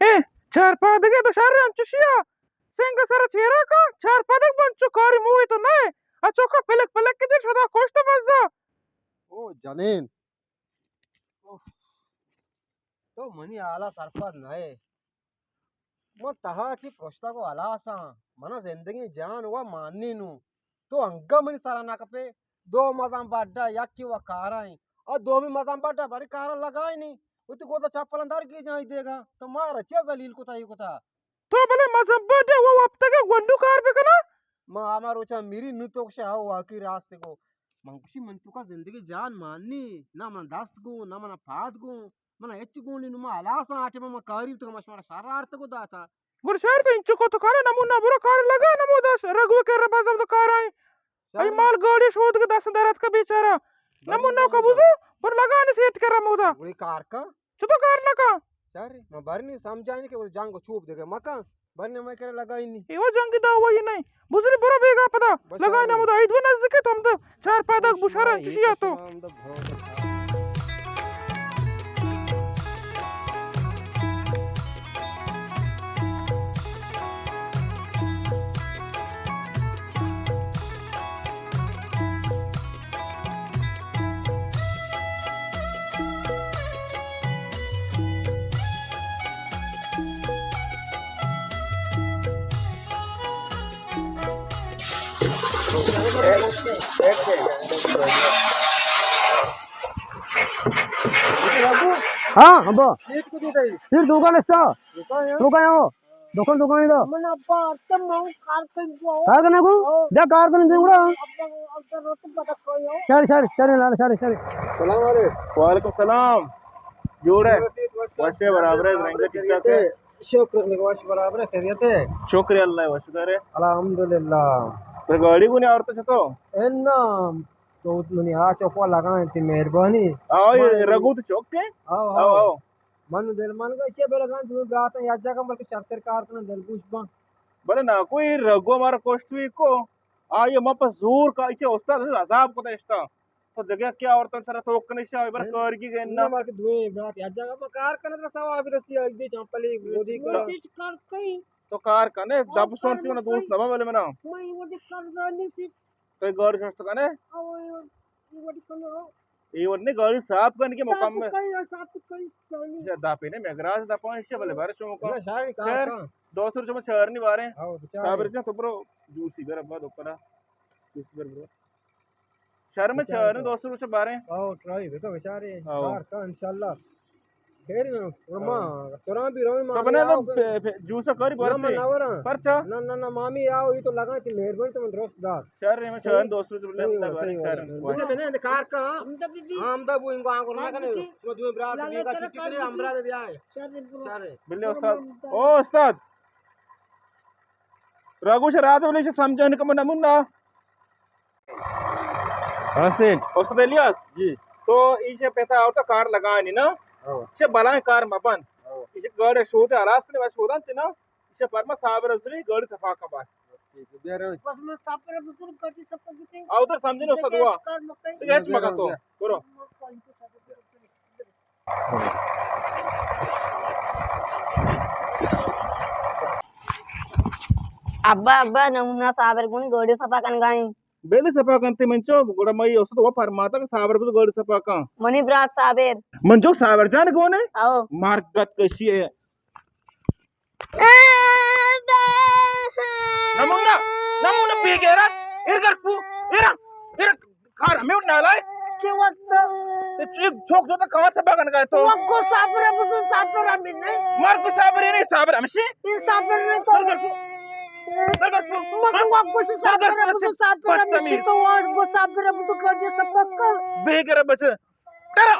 اے، چار پادگے تو شر انچشیا۔ سنگ سر چیرا کا، چار پادگ بنچو کاری موی تو نئے۔ اچو کا پلک پلک کے جن شدا کوشت بزا۔ او جنین۔ اوف۔ تو منی حالا سرپد نئے۔ من تہا چی پرشتگ و ہلاس آں۔ منا زندگی جان و مانی نو۔ تو انگا منی سرا نہ کپے۔ دو مزن بڈا یکی و کارا ایں۔ او دومی مزن بڈا بری کارا لگائی نی۔ وتی گودا چپلاں در گیجاں ای دیگا۔ تو مارا چیا ذلیل کتا ای کتا؟ تو بلے مزن بڈا و وپتگا گونڈو کار بکنا۔ ما ہما روچا میری نو تو کشا ہو واقعی راست گو۔ من گوشی من تو کا زندگی جان مانی۔ نہ من دست گو، نہ من پاد گو۔ من ہچ گونی نو ما ہلاس آں، آ ٹائم ما کاری تو ما شمارا شر آرتگ و داتا۔ گڑا شر تو انچو کو تو کارے نمونا برو کار لگا نمودا رگو کے ربا زم تو کار آئیں۔ ای مال گاڑی شود کے دست درات کا بیچارہ۔ نمونا کا بزو پر لگا نے سیٹ کر رمودا۔ گڑی کار کا؟ چتو کار نہ کا؟ شر، ما برنی سمجھائیں کہ وہ جنگ چوب دے گا مکان۔ بنے مئے کرا لگائی نی۔ اے وا جنگی دعوی نہیں۔ بزری برو بیگا پدا۔ بس لگائی آمین۔ نمودا عید و نزدیک ہے تو ہم تو چار پادگ بشارا چشی آتو۔ ہاں، ابا۔ سیٹ دکان استا۔ دکان ہے؟ دکان ہے، ہو۔ دکان، دکان ہے تو۔ من ابا، ارتم ہوں، کار کن کو۔ کار کرنے کو؟ ہاں۔ جا کار کرنے دے گڑا۔ ابا، ابا، روٹی پکا کوئی ہو۔ سر، سر، سر، لال، سر، سر۔ السلام علیکم۔ وعلیکم السلام۔ جوڑ ہے؟ وش ہے، برابر ہے، رنگ ٹھیک ٹھاک ہے؟ شکر اللہ، وش برابر ہے، خیریت ہے؟ شکر اللہ، وش دار ہے۔ الحمدللہ۔ تو گاڑی کو نہیں اور تو چھتو؟ اے نا، تو منی آ چوکو لگا انت، مہربانی۔ آؤ، یہ من رگو تو چوک کے؟ آؤ، آؤ، آؤ۔ آؤ۔ من دل من گا چے بلگان تو براتاں یا جگہ بلکہ چرتر کار کنا دلگوش باں۔ بلے نا کوئی رگو مارا کوشت بھی کو۔ آ یہ ما پہ زور کا، اچھے استاد عذاب کو اشتا۔ تو جگہ کیا عورتوں سر توک کنشا، بر کار کی گئے نا۔ مارا کہ دوئیں برات یا جگہ ما کار کنا تو ثواب رسی، آج دے چمپلی گودی کر۔ کار کئی۔ تو کار کنے، دب سون چون دوست نبا بلے منا۔ میں وہ دے کردانی سی۔ تو گاڑی شست کنے؟ او، اے وڑ کنو۔ اے وڑ نے گاڑی صاف کنے کے مقام میں۔ صاف کئی، صاف کئی، صاف کئی۔ یا داپے نے، میں گراج داپا ہے، بلے بارے چون کا۔ نہ، شاعری کار خیر، کا۔ دو سو روپے چارنی بارے۔ ہاں، بچارے۔ صابر جان، تو برو جوسی گر ابا دکانا۔ جوسی گر برو۔ شہر میں بچارے چارنی تو۔ دو سو روپے بارے۔ آؤ، ٹرائی بکا بچارے۔ آؤ۔ کار کا انشاءاللہ۔ خیر نا، اور ما، آؤ۔ سران بھی روی ما تو بنا آؤ تو کہ پہ، پہ، جوسا کاری نہ، بارتے۔ ما نہ وراں۔ پرچا؟ نہ، نہ، نہ، مامی آؤ، یہ تو لگا تھی مہربانی تو من درست دار۔ شر ہے، میں شر دوست تو بلے صحیح ہم دا ہوا، بارے صحیح شر ہوا۔ ہے۔ مجھے بنا اندر کار کا، ہاں؟ ہمدا بی بی۔ ہمدا بو انگو آنگو نہ کنے، کی؟ شما دوئیں برات لالا بی کا تیرا چھٹی کار کرے، کی؟ ہمدا بی آئے۔ شر ہے، برو۔ شر ہے۔ بلے برو استاد۔ ہمدا۔ او استاد۔ راگوش رات بلے سمجھانے کا من نمونہ۔ ہاں سیٹھ۔ استاد الیاس؟ جی۔ تو ایشی پتا آورتا کار لگانی نا؟ ہاں۔ چہ بلائیں کار مبن۔ ہاں۔ ایشی گاڑی شوتے ہلاس کنے، بس شودان تے نا۔ ایشی پرما صابر بزرگ گاڑی صفا کا بس۔ ٹھیک ہے، بیا روی۔ بس میں صابر بزرگ گاڑی صفا کتے۔ آ ادھر سمجھنے استاد ہوا۔ کار مکئی۔ تو ہچ مکن تو۔ برو۔ ابا، ابا، نمونہ صابر گونی گاڑی صفا کنگائیں۔ بیلی صفا کنتے منچو، گڑا مئی استاد و پرماتا کہ صابر کو گاڑی صفا کن۔ منی برات صابر۔ منچو صابر جان گونے؟ او۔ مار گت کشی ہے۔ نمونہ، نمونہ بے غیرت۔ ایر کر کو، ایر، ایر۔ کار ہمیں اٹھ نالائے۔ کے واسطہ؟ اے چیز چوک جو تا کہاں سے بگن گئے تو؟ وگو صابر ہے، بزن صابر ہمیں نہیں۔ مار کو صابر ہی نہیں، صابر ہمشی۔ یہ صابر نہیں تو۔ در کر کو۔ در کر کو۔ مگو وگو شی صابر ہے، بزن صابر ہمشی تو وگو صابر ہے، بزن کر دیا سبق۔ بے غیرت بچے۔ ڈرا۔